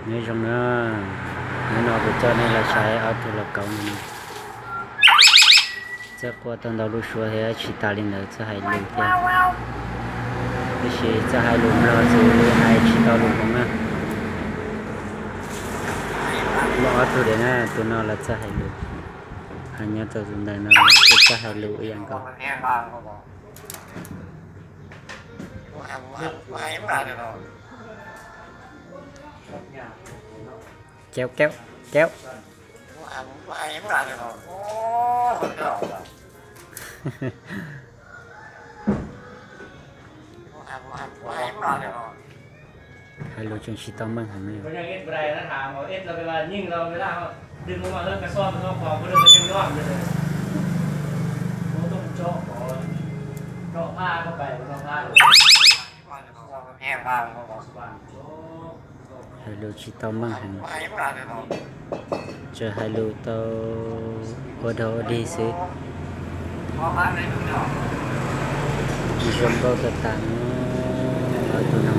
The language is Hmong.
Nyob zoo na, hnub no kuv coj nej los saib ob tug lauj kaub no. Txawj quaj tau ntau lub suab thiab tsis tas li ntawd txawj hais lus thiab. Tiam sis txawj hais lus Nplog xwb, hais tsis tau lus Hmoob na. Muaj ob tug diam na, tus no los txawj hais lus, ho nyob tus ntawm no los txawj hais lus ib yam nkaus. Kéo, kéo, kéo. Hais lus tseem tsis tau meej heev li. Hais lus tsis tau meej heev, tsuas hais lus tau ua dog ua dig xwb. Zoo nkauj tag tas, ob tug no.